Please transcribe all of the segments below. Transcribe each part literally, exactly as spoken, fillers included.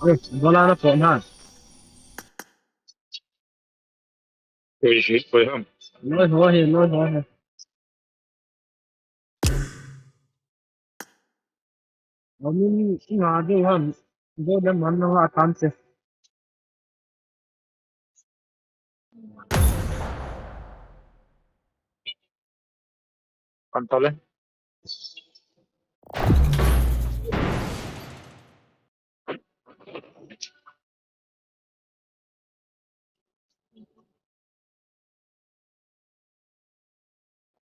Oi, bola na pon ha. Oi, oi, oi, ham. Noi ho he, noi ho he. Amin, nga de ham. Do de man na wa kan se. Kan tole.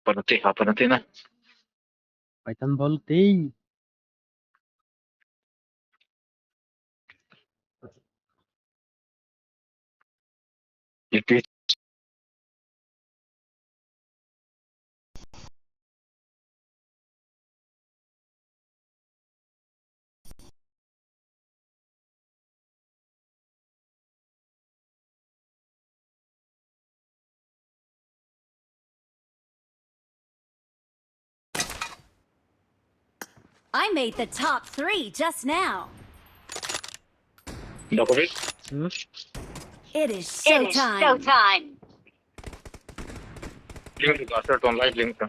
Panati, ha, panati na. Paitan bol te. Ipi. I made the top three just now. Djokovic. Hmm? It is showtime. Link to Gaster, don't live link.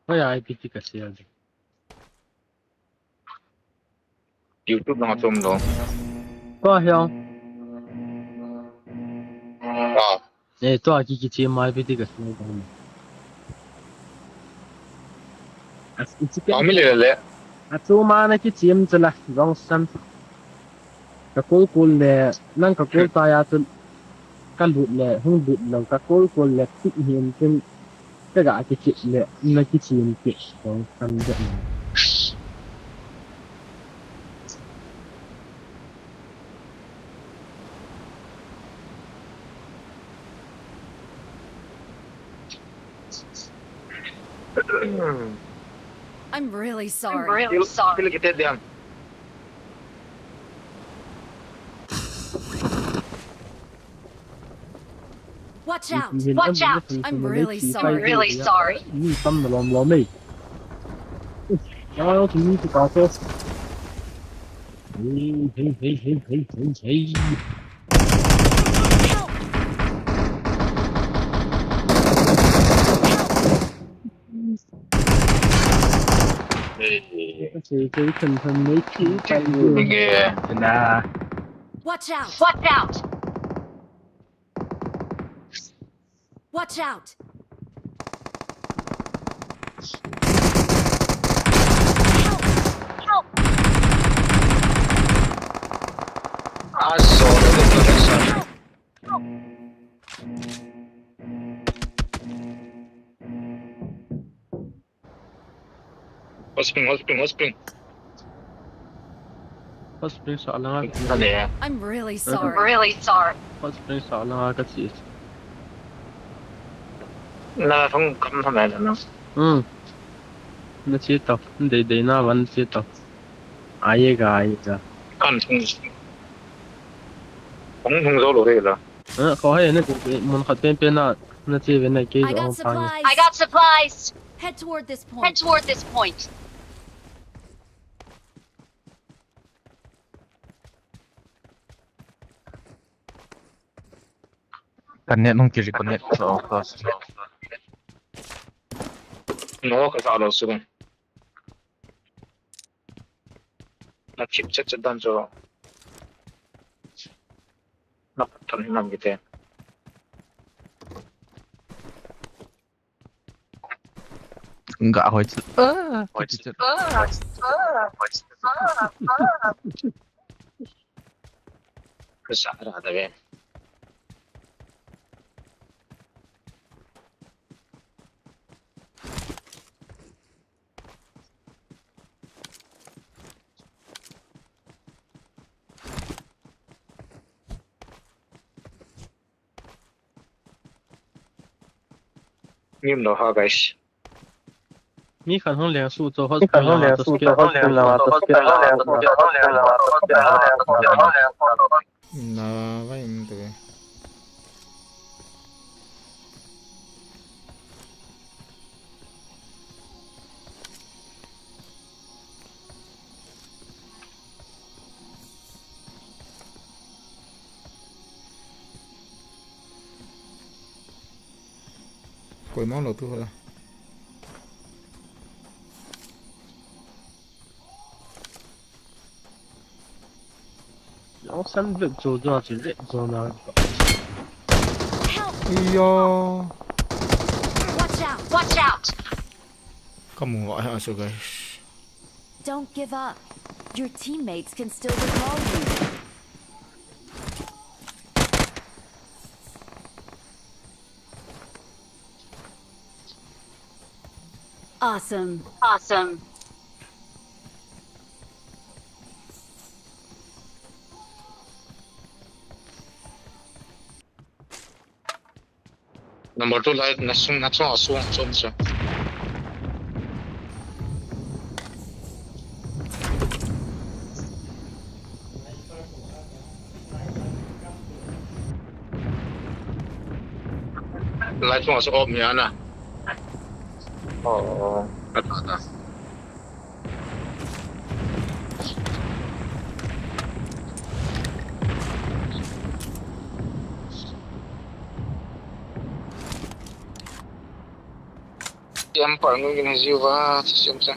Hoi, I P T ka share. YouTube lang a chom lo. Tua hiang. Ah. Eh, tua ki ki chi mai pi ti ka sung ko. As, it's okay. Ami le le. A chu ma na ki chim chu la, wrong son. Ka kol kol le, nang ka kol ta ya chu, ka lut le, hung lut lo, ka kol kol le, ti hin tin. Ka ga kichip le, na kichim kit, kong sam de. I'm really sorry. I'm really sorry. Kill, kill kit diam. Watch out! Watch out! I'm really sorry. Really sorry. Ni tam na lom lom eh. Now to me to pass. Hey, hey, hey, hey, hey, hey, hey. Hey. Okay, okay, can, can make you fight. Yeah. Nah. Watch out! Watch out! Watch out! Help! Help! I saw the location. Hot spring, hot spring, hot spring. Hot spring sa langa. Kale. I'm really sorry. Really sorry. Hot spring sa langa ka chi. Na thong kam tham na. Hmm. Na chi to. Dei dei na van chi to. Ai ga, ai ga. Kan thong. Thong thong zo lo he la. Eh, ko hai ne, mun khat pen pen na, na chi ve na ke. I got supplies. I got supplies. Head toward this point. Head toward this point. Ka net nung ki reconnect so, so, so. No, ka sa lo su. Na chip chat chat dan so. Na patan nam kite. Nga hoi chu. Ah, hoi chu. Ka sa ra da ve. Nim lo ha, guys. Mi khan hung leng su cho hot spring langa to skill. Na vai um tu. Koima lo tu la. Long san vet jo jo chu vet jo na. Help! Iyo. Watch out! Watch out! Kamu a ha so, guys. Don't give up. Your teammates can still recall you. Awesome. Awesome. Number two light, na sung, na sung, sung, sung, sung. Light sung, sung, off niya na. Oh. Ata, ata. Siam par ngun gin hajiu va, siam sa.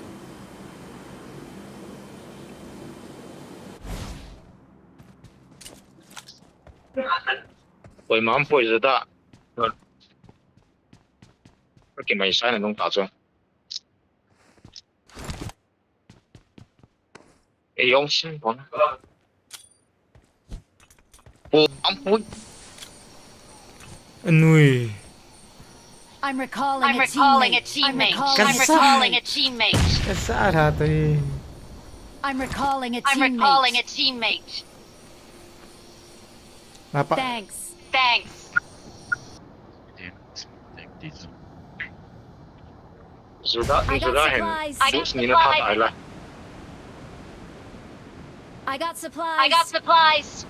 Poi mam poi jada. Ki mai sai na nung ta chu. Ei, ong sin pon. Pu, ang pu. Anui. I'm recalling I'm a recalling a teammate. Teammate. I'm recalling a teammate. Kasa ha tai. I'm recalling a teammate. I'm recalling a teammate. Napa? Thanks. Thanks. Juda, I got Juda hen. Supplies. I got supplies. I got supplies. I got supplies.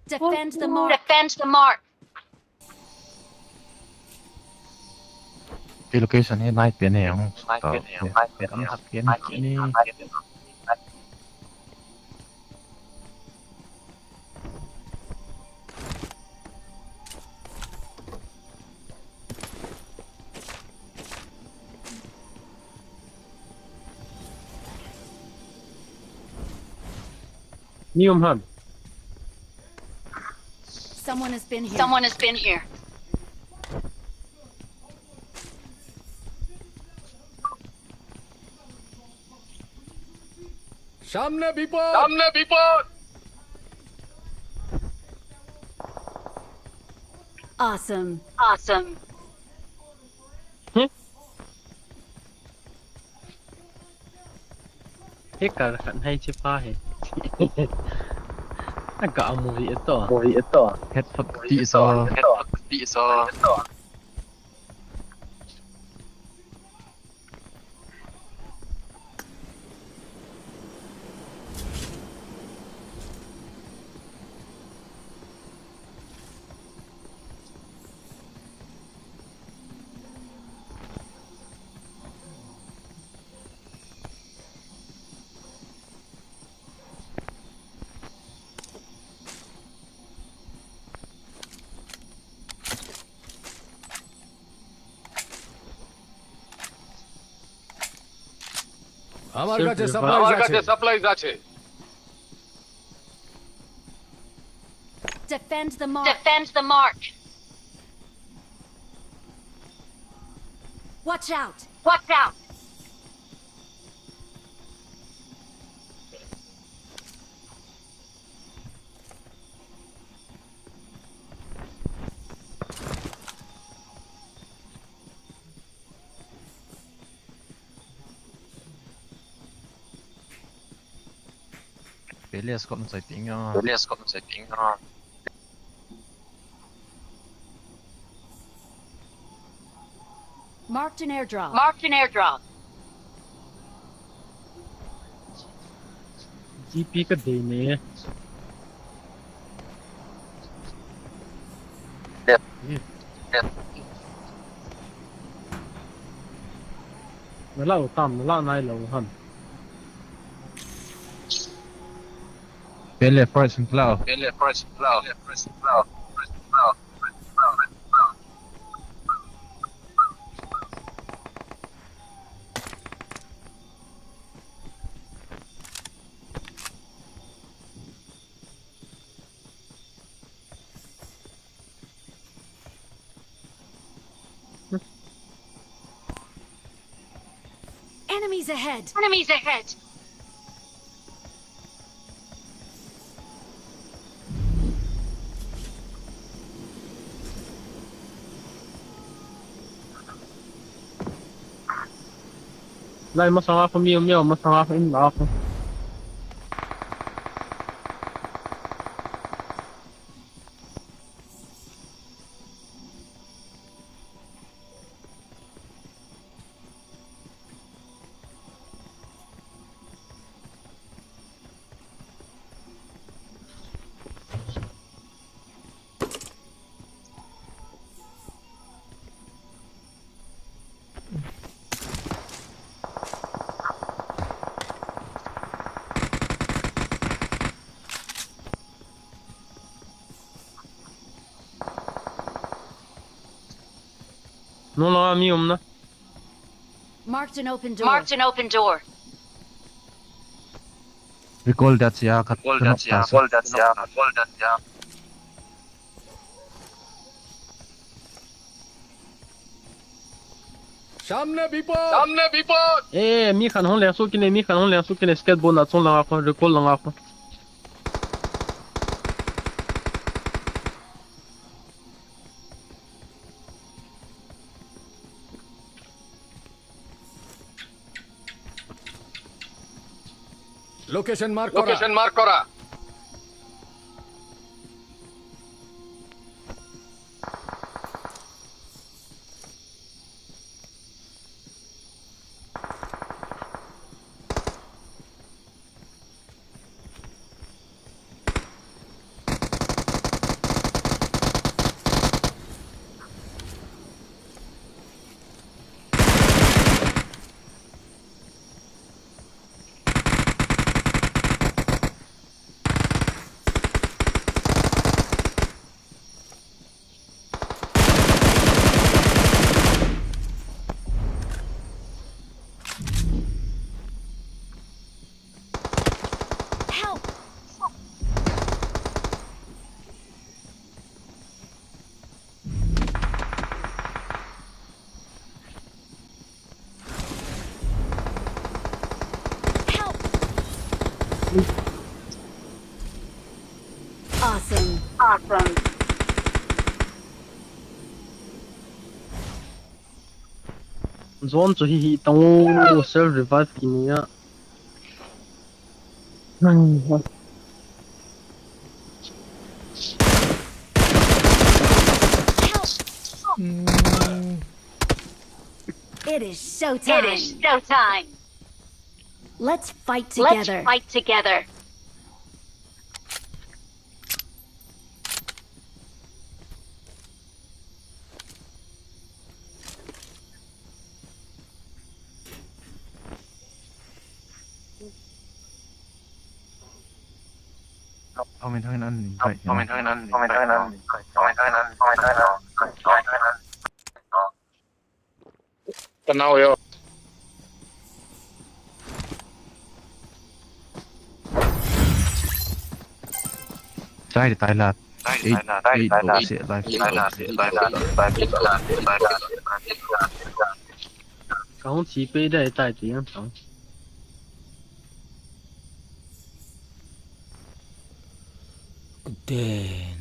Defend the mark. Defend the mark. Kei location hi nai pen e, hung nai pen e, nai pen e, nai pen e. Ni um ham. Someone has been here. Someone has been here. Samne bipot! Samne bipot! Awesome. Awesome. He kar khat hai chi pa he. Aga movie eto. Movie eto. Headphone ti so. Headphone ti so. আমার কাছে supplies আছে। Defend the mark. Defend the mark. Watch out. Watch out. Pele scope sai ping a. Pele scope sai ping a. Marked an airdrop. Marked an airdrop. G P ka dei ne. Yep. Yep. Na lau tam, na lau nai lau han. Pele first and flow. Pele first and flow. Pele first and flow. Enemies ahead! Enemies ahead! Lai, masanga ko mi, mi, masanga ko in la ko. No, no, mi um na. Marked an open door. Marked an open door. Recall that ya, khat. Recall that ya, recall that ya, recall that ya. सामने विपद! सामने विपद! Eh, mi khat hung leng suh kit e, mi khat hung leng suh kit e, skateboard na chung langa ko, recall langa ko. Location mark kora. Location mark kora. Help! Help! Awesome. Awesome. Zone chu hi hi tang o, self revive kini a. It is showtime. It is showtime. Let's fight together. Let's fight together. Comment hangin an ning kai. Comment hangin an ning kai. Comment hangin an ning kai. Comment hangin an ning kai. Comment hangin an ning kai. Tanao yo. Tai, tai la. Eight, eight, eight, eight, eight, eight. Kahung si pe dai tai ti yang tang. Den.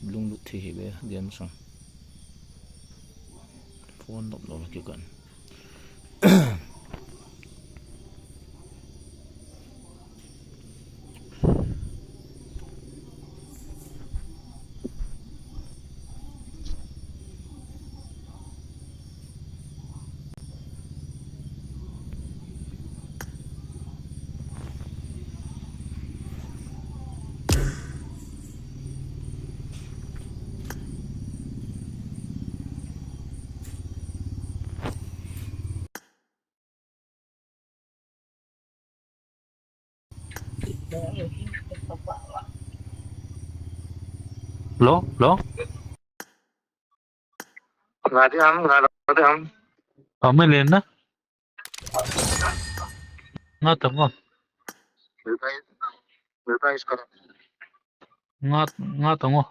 Lunglut thi hi be, den sang. Phone nop nop ki kan. Hello, hello. Nga di ham, nga di ham. Ame len na. Nga tamo. Nga, nga tamo.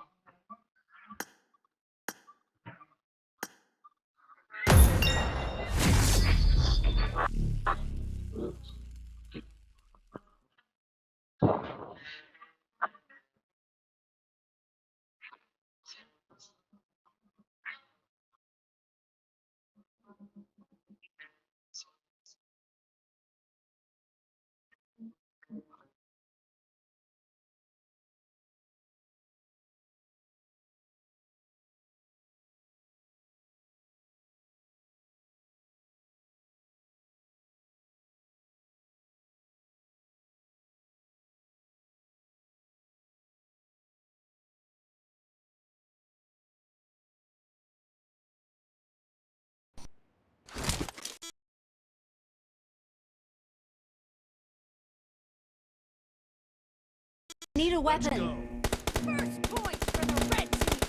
Need a weapon. First point for the red team.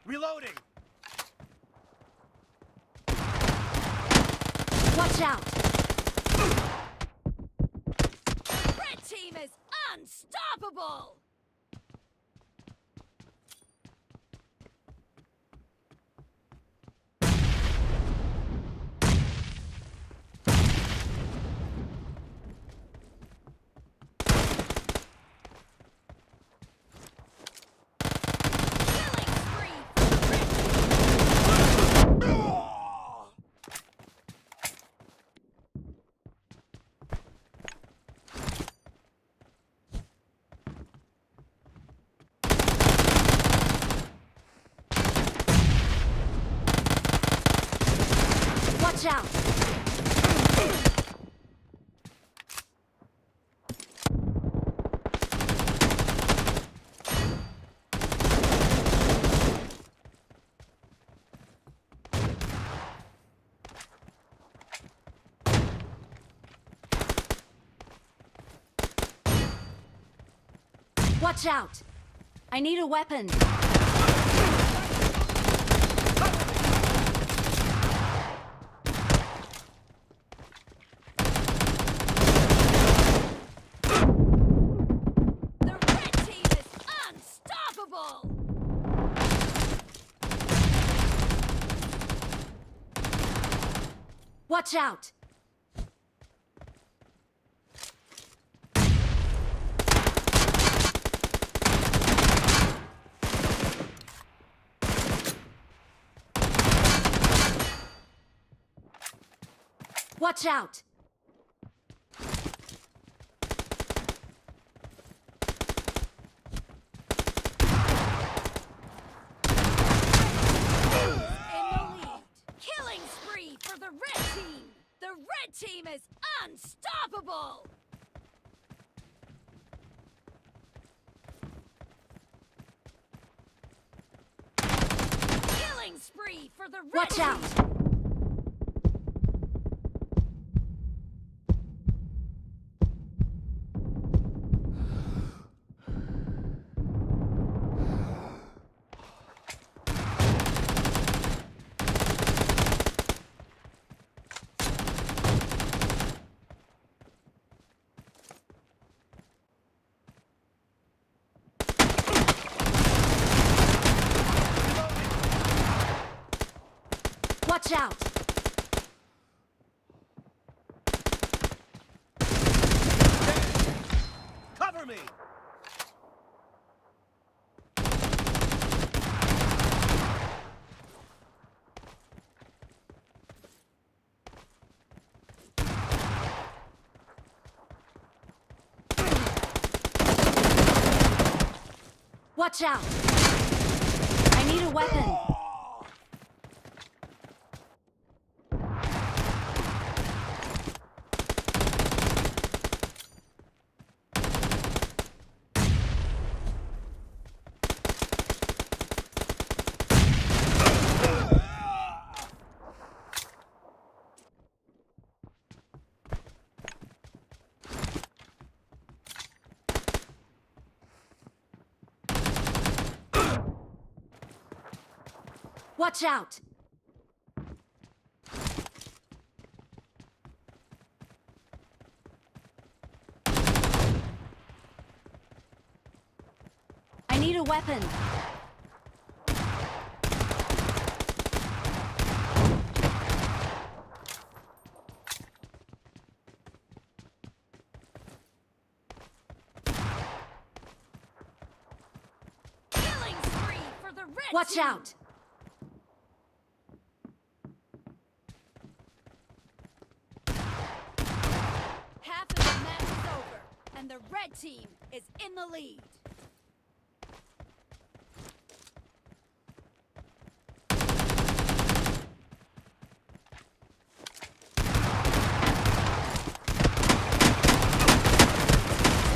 Reloading. Watch out! Red team is unstoppable! Watch out! Watch out! I need a weapon. The red team is unstoppable! Watch out! Watch out! In the lead. Killing spree for the red team! The red team is unstoppable! Killing spree for the red team! Watch out! Watch out! Cover me! Watch out! I need a weapon. Watch out! I need a weapon. Killing spree for the red Watch team. Out! Half of the match is over, and the red team is in the lead.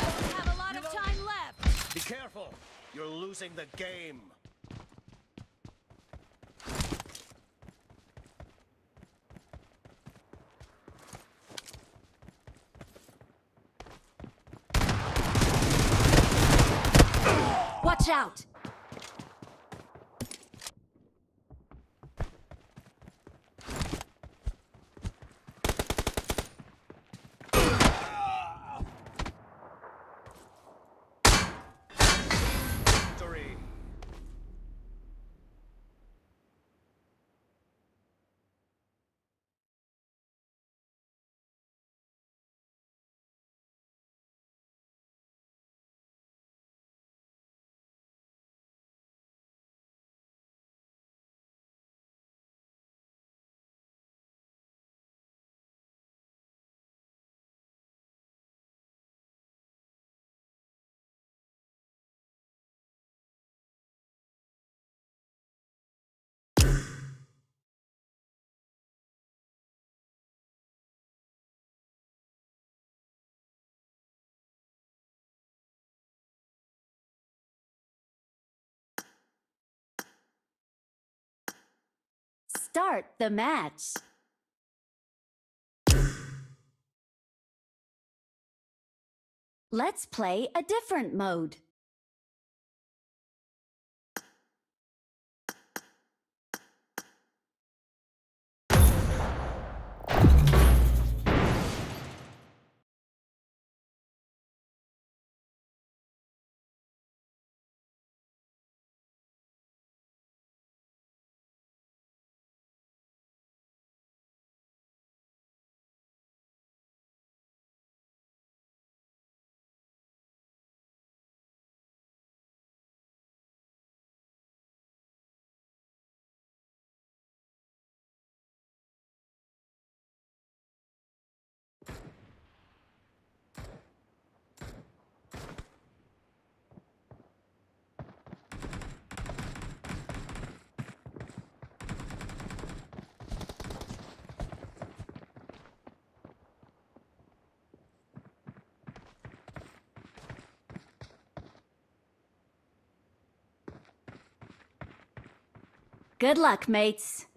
Doesn't have a lot of time left. Be careful. You're losing the game. Watch out! Victory. Start the match. Let's play a different mode. Good luck, mates.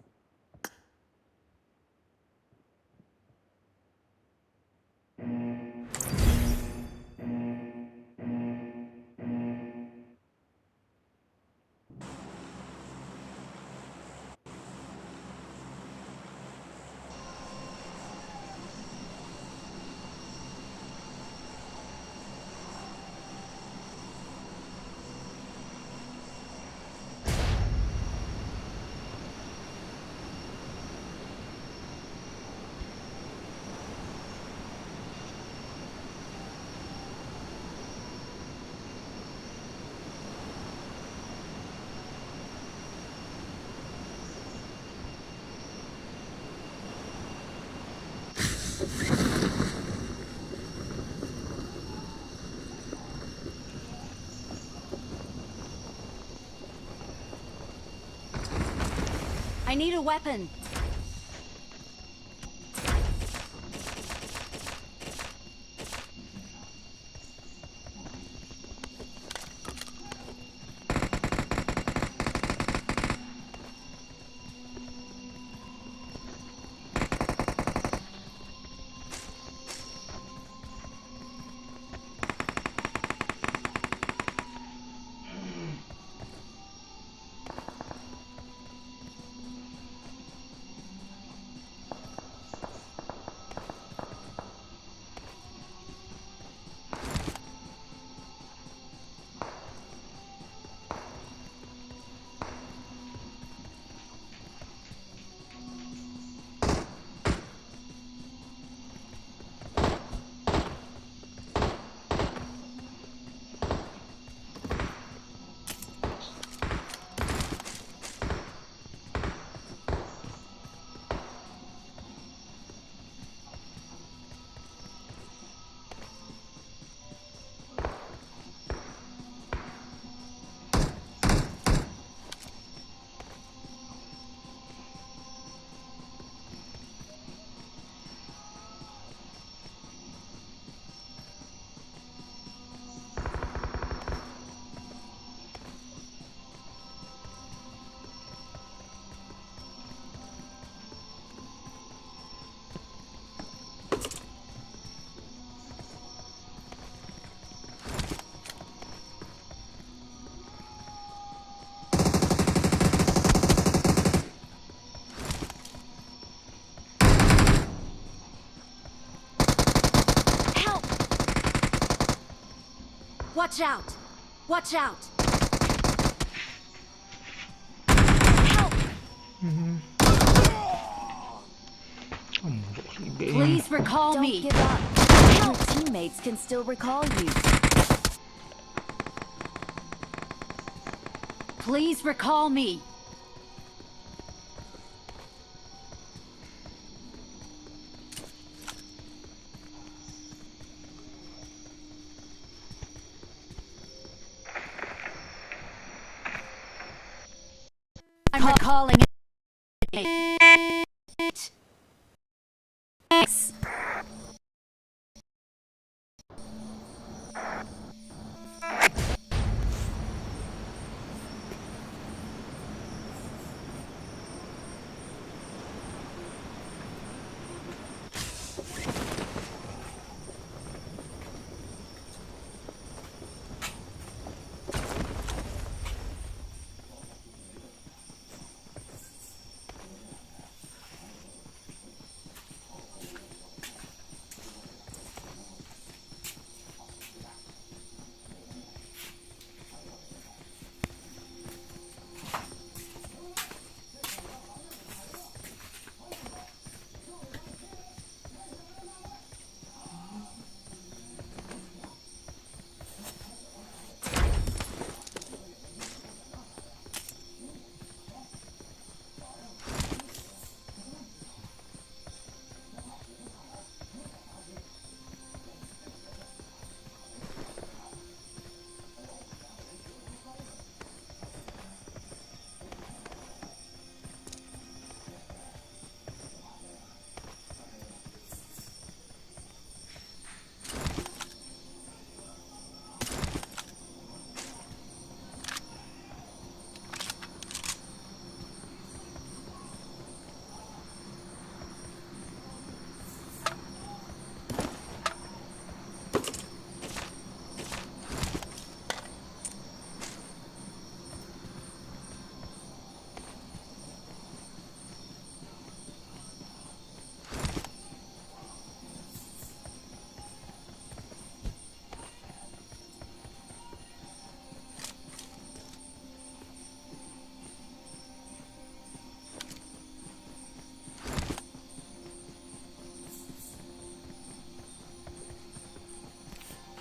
I need a weapon. Watch out! Watch out! Help! Please recall Don't me. Give up. Your teammates can still recall you. Please recall me. I'm recalling it. Thanks.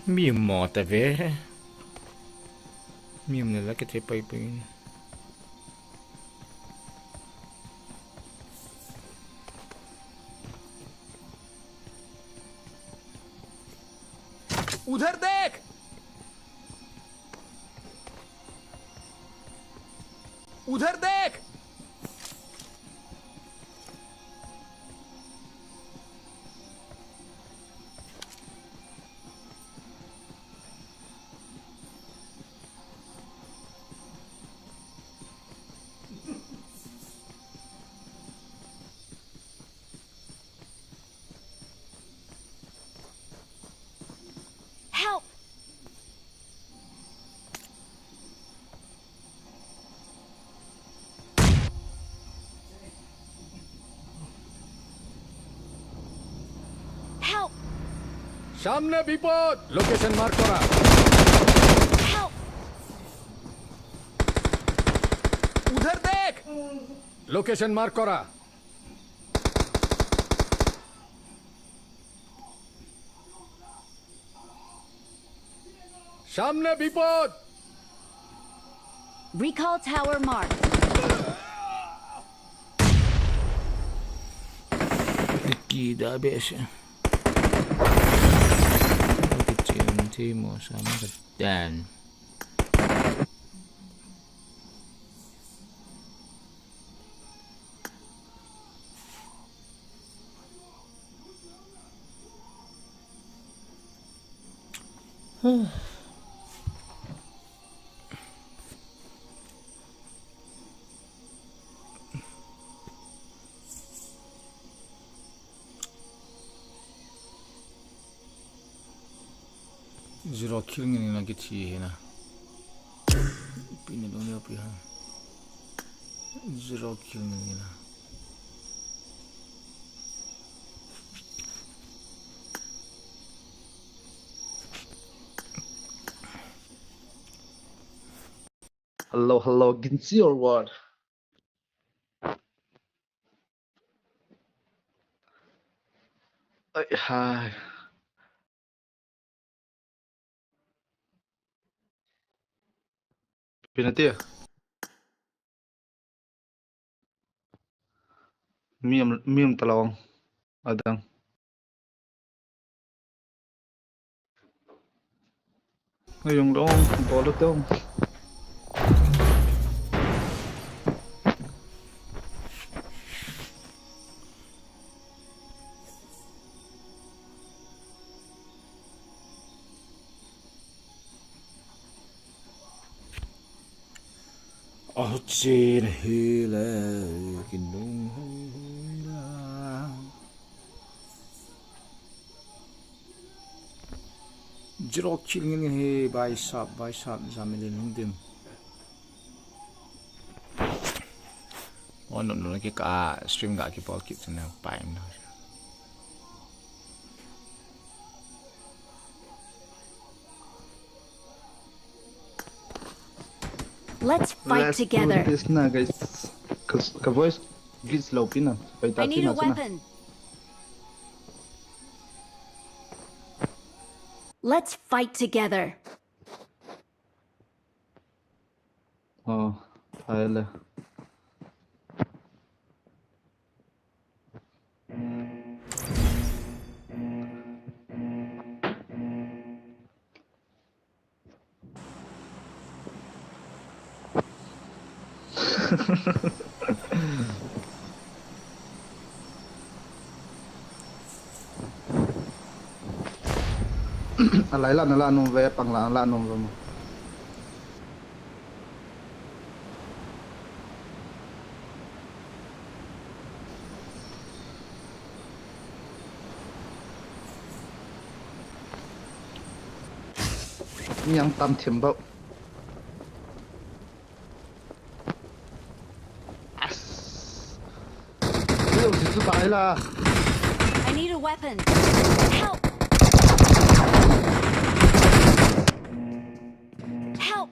Mi um mo ta ve. Mi um le la kithei pai pai. उधर देख, उधर देख। Help! Help! সামনে বিপদ! Location mark করা। Help! उधर देख! Location mark করা। সামনে বিপদ! Recall tower marked. Ki da be se. Ki chin ti mo sa ma ka dan. Zero kill ngen ina kithi hina. Pini dong leo pi ha. Zero kill ngen ina. Hello, hello, Ginsi or what? Ai, hi. Pinatia. Miam, miam talawng. Adang. Ayong long, bolo tong. Ahuchin hile kinung hila. Zero kill ngin ngin hi, baisap, baisap, jamilin hung dim. Oh, no, no, ki ka stream ga ki bol kit na pai na. Let's fight Let's do together. This na, guys. Ka, ka voice glitch lou pi na. Pai ta I need pi a na, sana. Weapon. Let's fight together. Oh, thai le. Alai la na la nung ve, pang la la nung ve mo. Mi ang tam thim bau. As. Yo, si tu bai la. I need a weapon. Help! Help!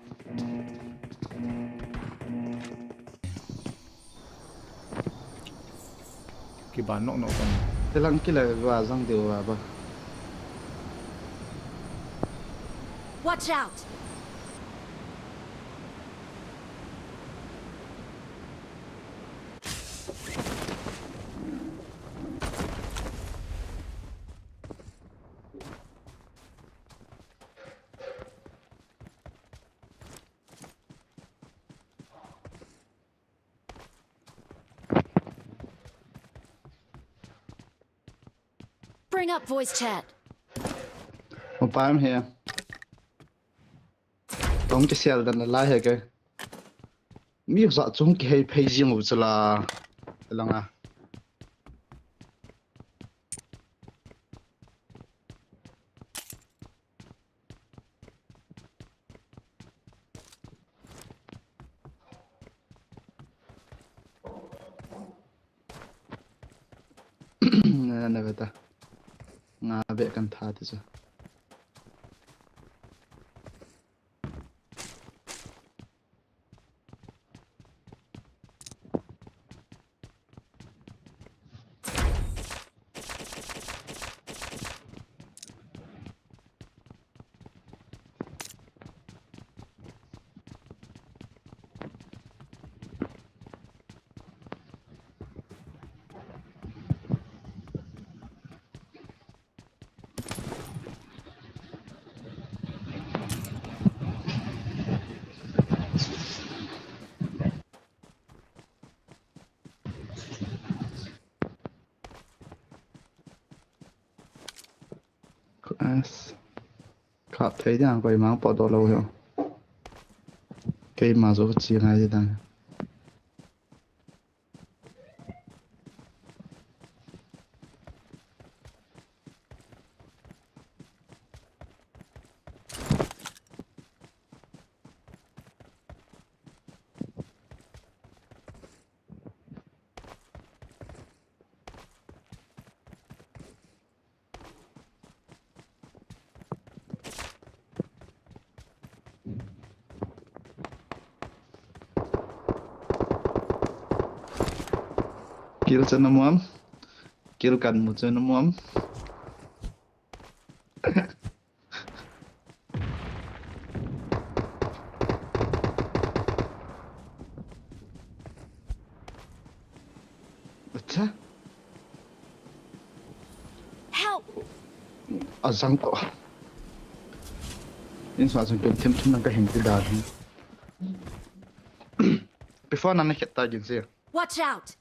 Kiban nok nok kon. Telang kila ba jang deu ba. Watch out! Bring up voice chat. Opa, I'm here. Tong kisel dan la he ke. Mi za chung kihei phei jing u chala. Langa. Na, na beta. Nga be kan tha ti chu. As. Kap thei ding, koima potdoh lou hi. Keima joh kachi ngai ding. Kill chu namuam. Kill kan mu chu namuam. Acha. Help! Ajang to. Insung ajang to, thim thim nang ka hing ti da. Before nang na khet ta gin si. Watch out!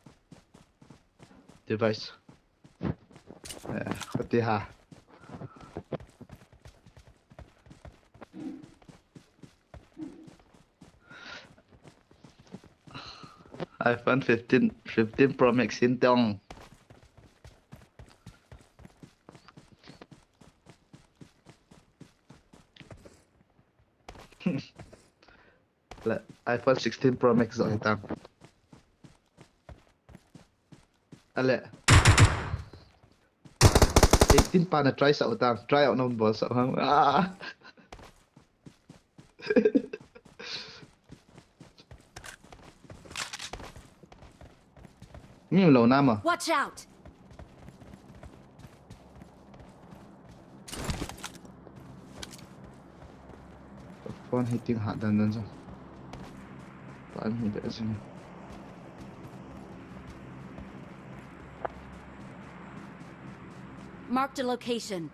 Device. Eh, kati ha. iPhone fifteen, fifteen Pro Max in tong. Le, iPhone sixteen Pro Max zo hitam. Ale. Eighteen pa na try sa utam. Try out na bol sa ham. Ah. Mi lo na ma. Watch out! Phone hitting ha dan dan sa. Phone hi da sin. Marked a location.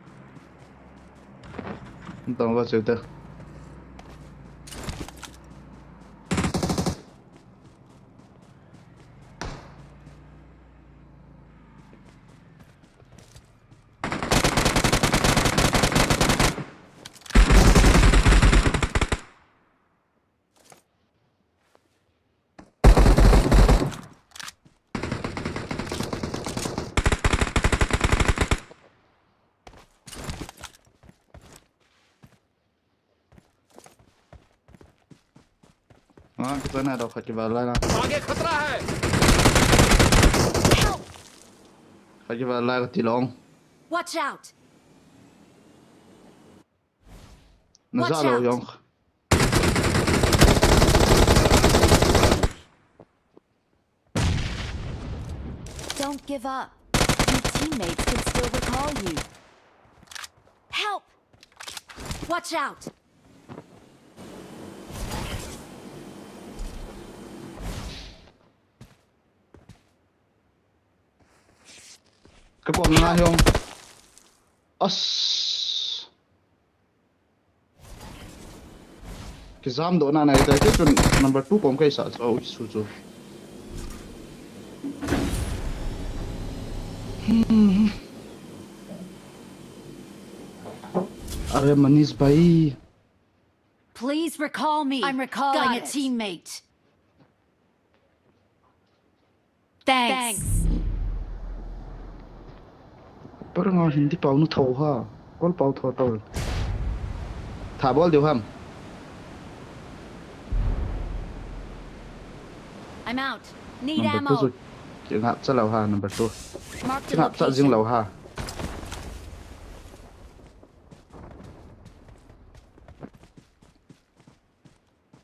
Tong ba cheu ta. Ah, kita na daw kaki bala na. आगे खतरा है। Kaki bala ka tilong. Watch out! Na Watch sa lo out! Yong. Don't give up. Your teammates can still recall you. Help! Watch out! Ka kom na hiong. As. Kijam doh na nai ta, kei chun number two kom kei sa chu, au, su chu. Hmm. Are Manish bhai. Please recall me. I'm recalling a teammate. Thanks. Paranga Hindi pau nu tho ha. Kol pau tho tho. Tha bol diu ham. I'm out. Need ammo. Number two chu. Kingap cha lou ha, number two. Mark the location. Kingap cha jing lou ha.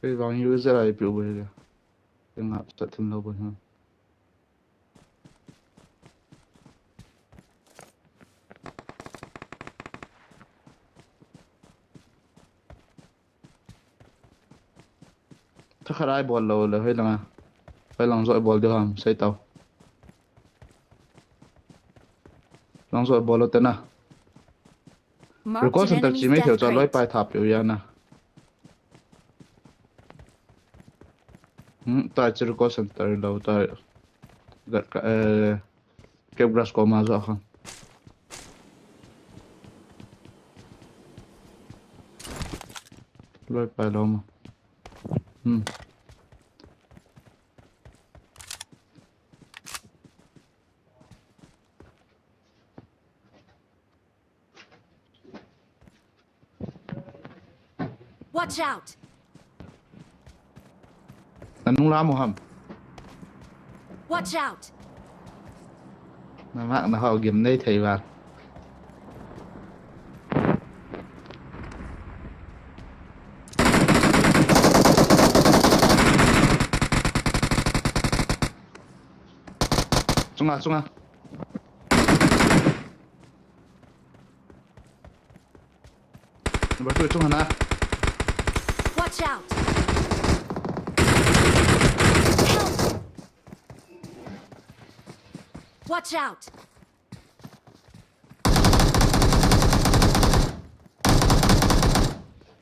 Kei vang user ai piu boi le. Kei ngap sa thim lo boi ha. Thakhat ai bol lo le hoi langa. Hoi lang jo ai bol diu ham sei tau. Lang jo ai bol lo te na. Recall center chi mai theu cha loi pai thap peu ya na. Hmm, tai chi recall center lo tai. Gat ka, eh, kep grass ko ma jo khan. Loi pai lo ma. Hmm. Watch out! Nanung la mo ham. Watch out! Na mak na hao gim nei thei ba. Chunga, chunga. Number two, chunga na. Watch out! Help! Watch out!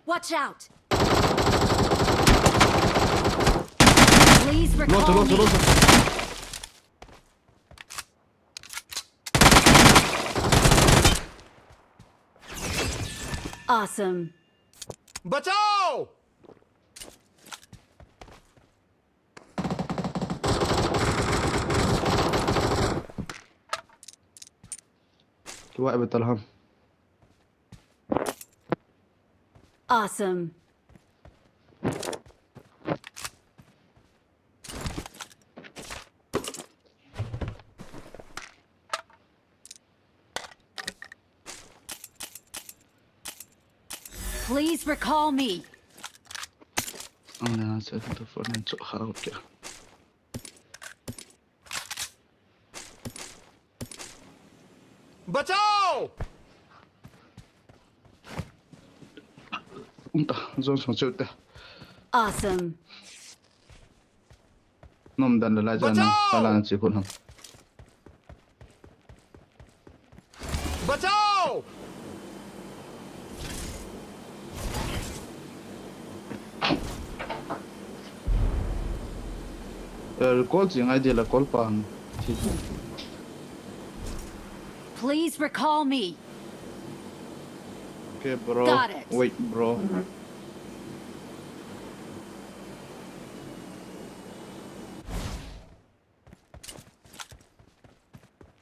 Watch out! Please recall me. Lost, lost, lost. Awesome. बचाओ! Kua ebe talham. Awesome. Please recall me. Ang na sa ito for na so how kya. बचाओ! Unta, zone song chute. Awesome. Nom dan la la jana, बचाओ! Ala na chi khun ham. बचाओ! Eh, recall chi ngai de la call pan. Please recall me. Okay, bro. Got it. Wait, bro.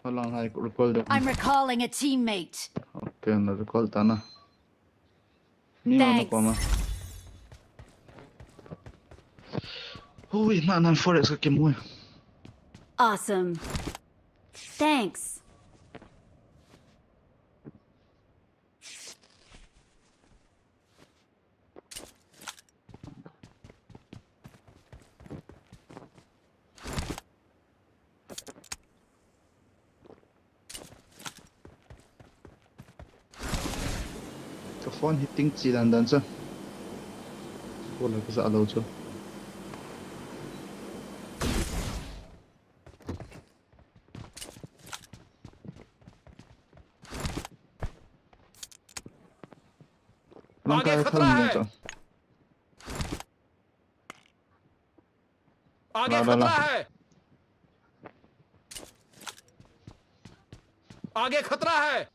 Hold on, I recall the I'm recalling a teammate. Okay, na recall ta na. Mi ma na Thanks. Ko ma. Hui, na na four X ka kimu. Awesome. Thanks. Ka phone hi ting chi dan dan chu. Ko la ka sa lo chu. आगे खतरा है। आगे खतरा है। आगे खतरा है।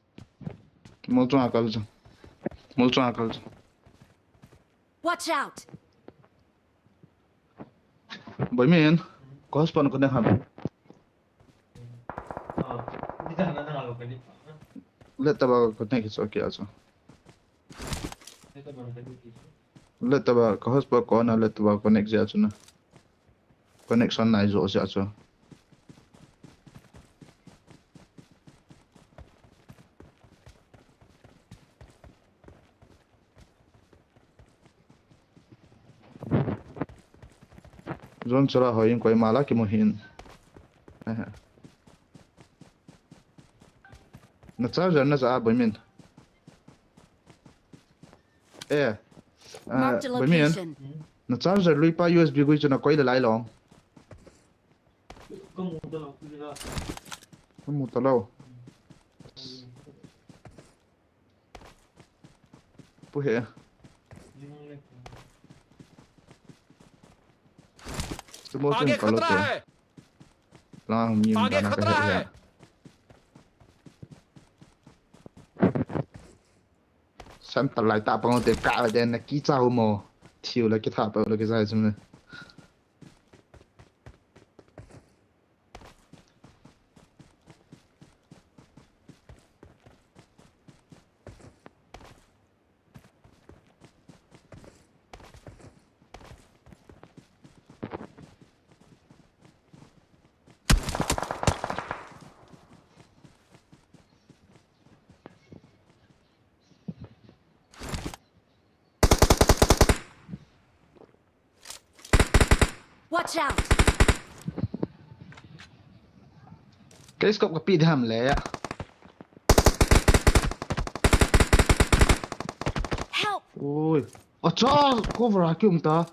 Mol chunga kal chu. Mol chunga kal chu. Watch out. Boimin, ko hotspot connect ham. Laptop a connect hi chu okay a chu. Laptop a ka hotspot ko na laptop a connect jia chu na. Connection nai jo jia chu. Zone chura hoi in koi mala kimu hin. Na charger na ja Boimin. Eh. Marked a Boimin. Location. Na charger lui pa U S B gui chu na koi le lai long. Kamu ta lo. Pu he. आगे खतरा है। Lang mi आगे खतरा है। San ta lai ta pang te ka de na ki cha mo. Thiu la ki tha pa la ki zai sum ne. Watch out! Kei scope kapi diham le. Help! Ui. Acha, cover a kium ta.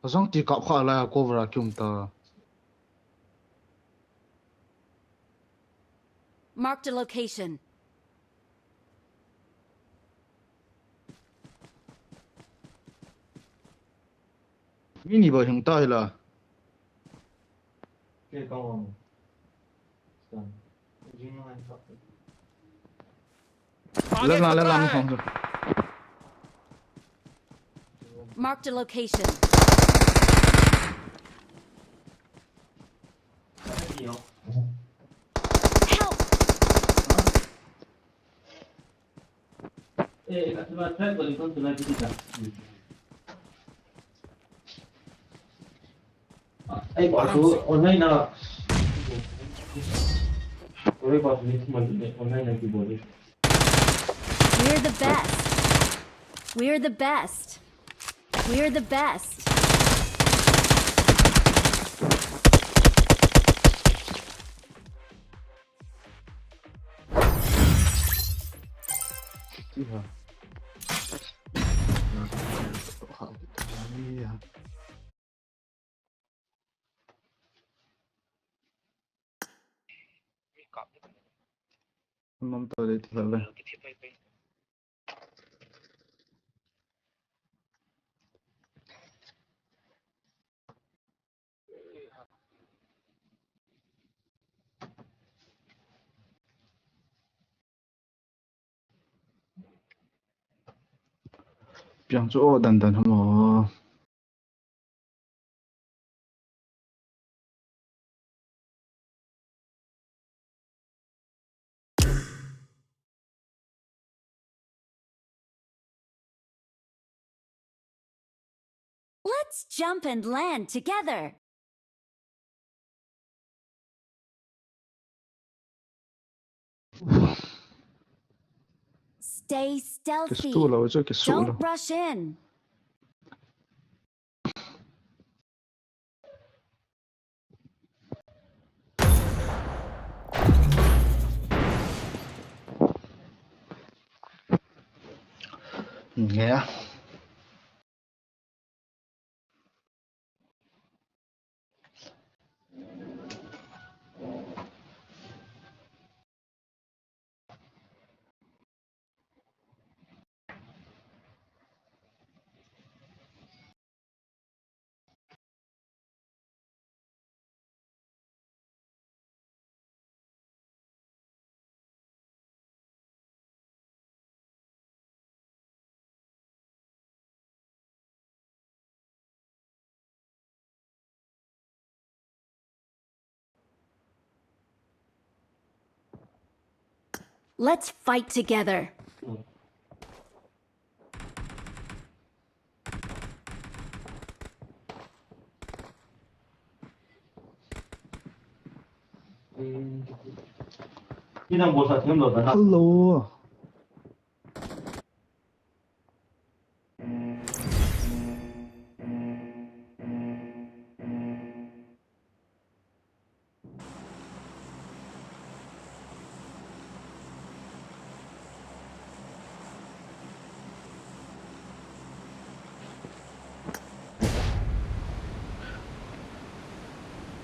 Ajang ti kap kha la cover a kium ta. Marked a location. Mi ni ba hing ta hila. Left lang, left lang, mi khong. Marked a location. Help! We're the best. We're the best. We're the best. Nom to dei ti le. Piang chu o dan dan hamo. Let's jump and land together. Stay stealthy. Kisu lo, chu kisu lo. Don't rush in. Yeah. Let's fight together. Hello.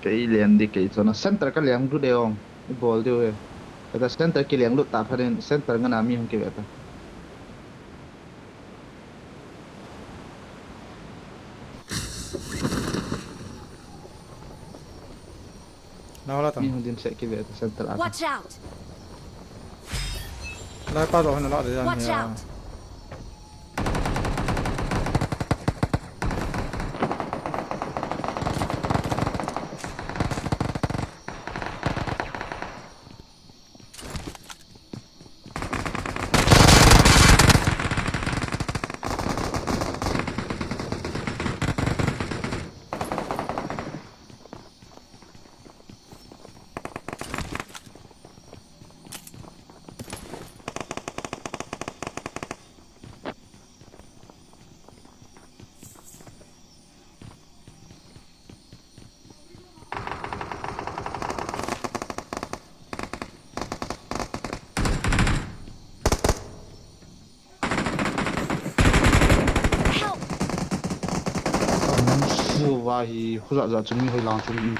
Kei len di kei chona center ka leng lut de ong. I bol diu e. Kata center ki leng lut ta phanin center ngana mi hung ki ve ta. Nau la ta. Mi hung dim seh ki ve ta center a. Watch out! Lai pa lo hana la de yan. Watch out! Ahi, khujah jah chun mi hoi lang chun.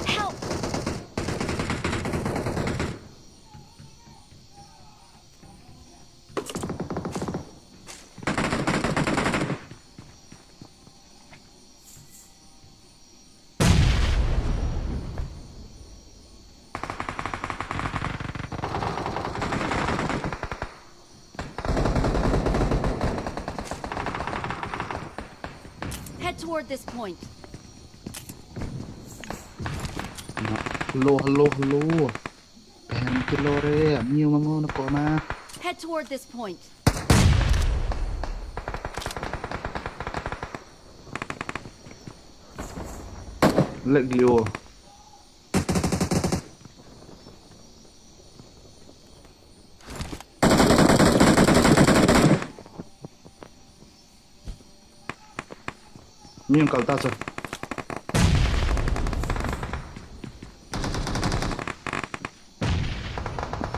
Help! Head toward this point. Hello, hello, hello. Painkiller re, mi um angau na koma. Head toward this point. Let go. Mi ang kalta sa.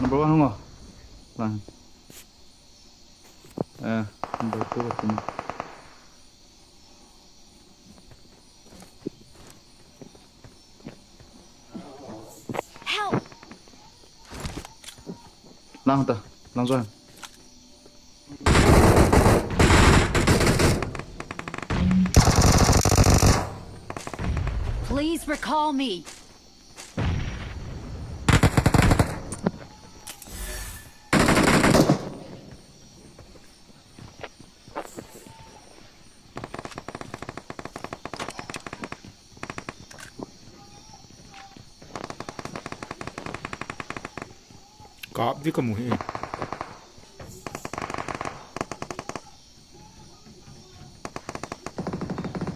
Number one, hung o. Lang. Eh, number two, atin. Help! Lang ta, lang join. Please recall me. Kap di kamu hi.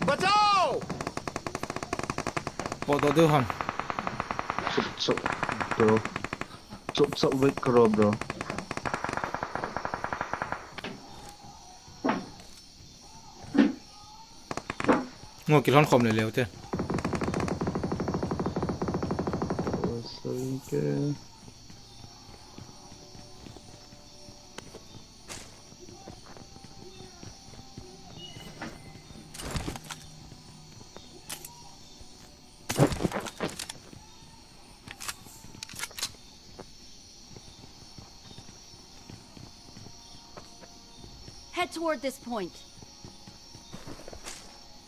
Bachao! Pot to deu ham. Chup chup, bro. Chup chup, wait karo, bro. Ngo kilhon khom le leu te. Head toward this point.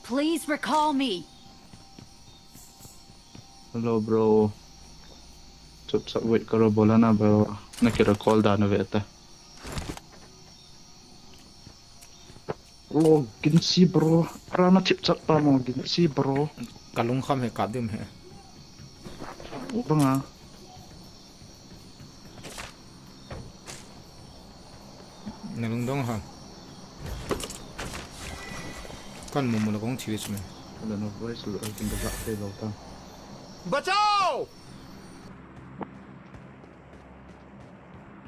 Please recall me. Hello, bro. Chup chup, wait karo, bola na, bro. Na kira call da na veta. Lo ginsi, bro. Rana chip chat pa mo ginsi, bro. Kalung kham he, kadim he. Banga. Na lungdong ham. Kan mumu na kong thiwi sumen. Hello, no voice lo, I think the black table ta. बचाओ।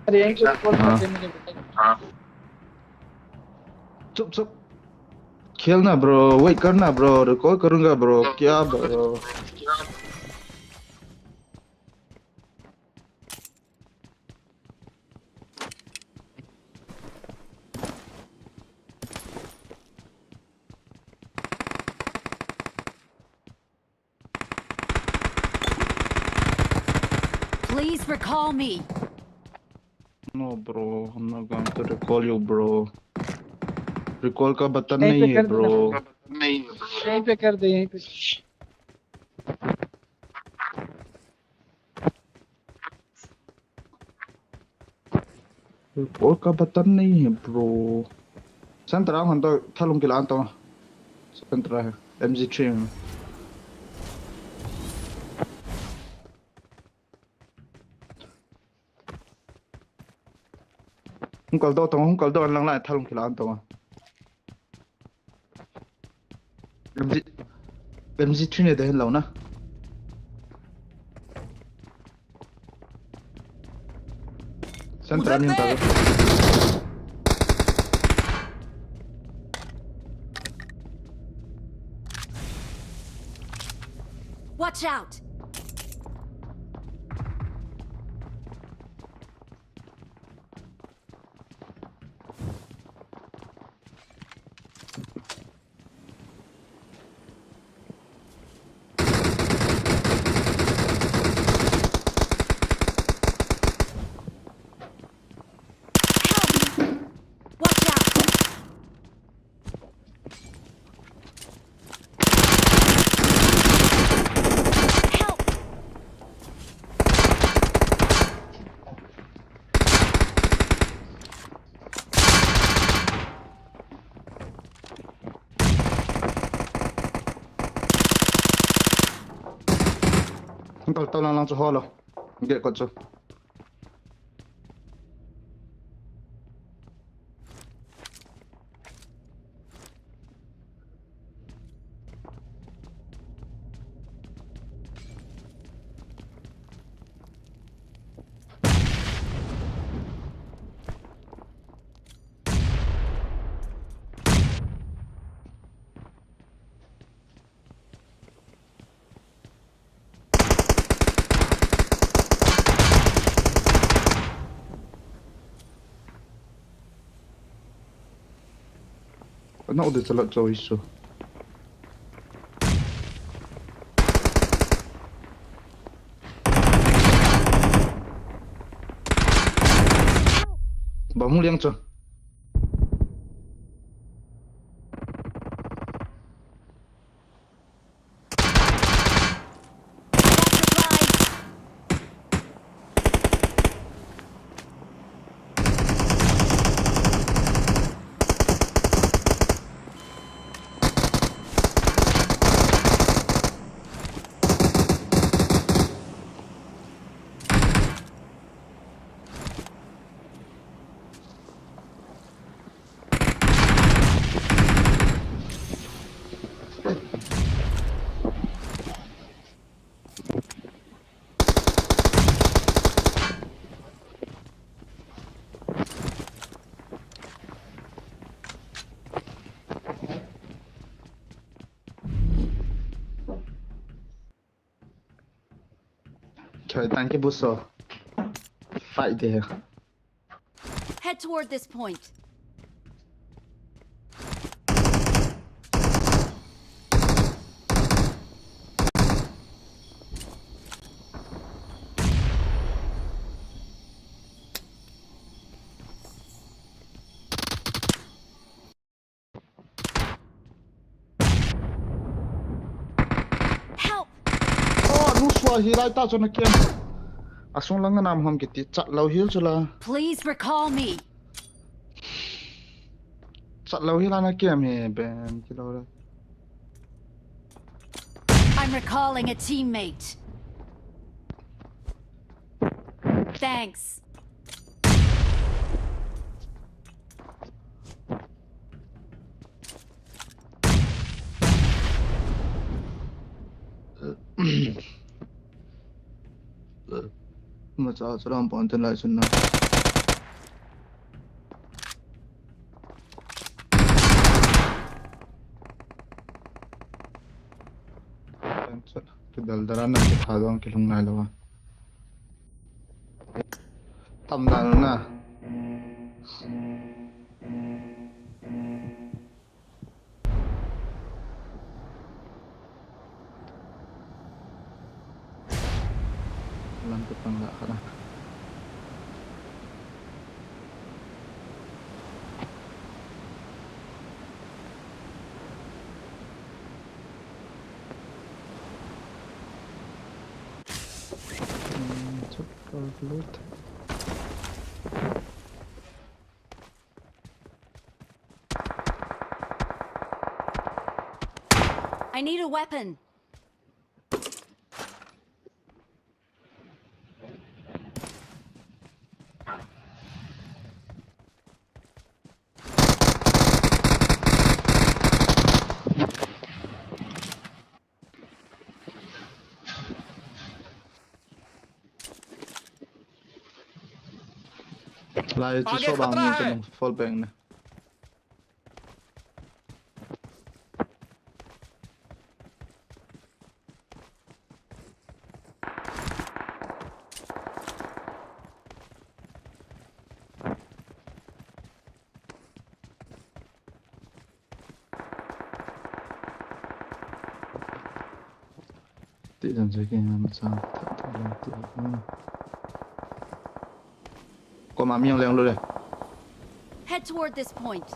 अरे यहीं पे कॉल करके मुझे बताइए। Chup chup. खेलना bro, wait करना bro, recall करूंगा bro, क्या bro? Please recall me. No bro, I'm not going to recall you bro. Recall का बटन नहीं है bro. यहीं पे कर दे, यहीं पे। Recall का बटन नहीं है bro. Center आ हम तो थालुंग के लान तो. Center है. M G three. Hung kal do tong, hung kal do, an lang lai, thalung kila an tong. M G, M G three ne de hen lo na. Center an ta. Watch out! Kal to lang lang chu holo. Gate kot chu. Ano de chala cho isu. Ba mu liang cho. Choi, thank you, Buso. Fight there. Head toward this point. Help! Oh, nu sua hi lai ta chun a kiam. A sung lang nam ham kiti chat lo hil chu la. Please recall me. Chat lo hil ana kiam he ben kilo le. I'm recalling a teammate. Thanks. Macha chalam pon ten lai sun na. Kidal daran na kitha dong kilung nai lo. Tam dan na. Lam tu pang la khat na. Hmm, chapal loot. I need a weapon. Lai chu so bang ni chu nung fall back na. Ti jan je ke na ma sa tha tha la ti. Ko ma mi yang leng lo le. Head toward this point.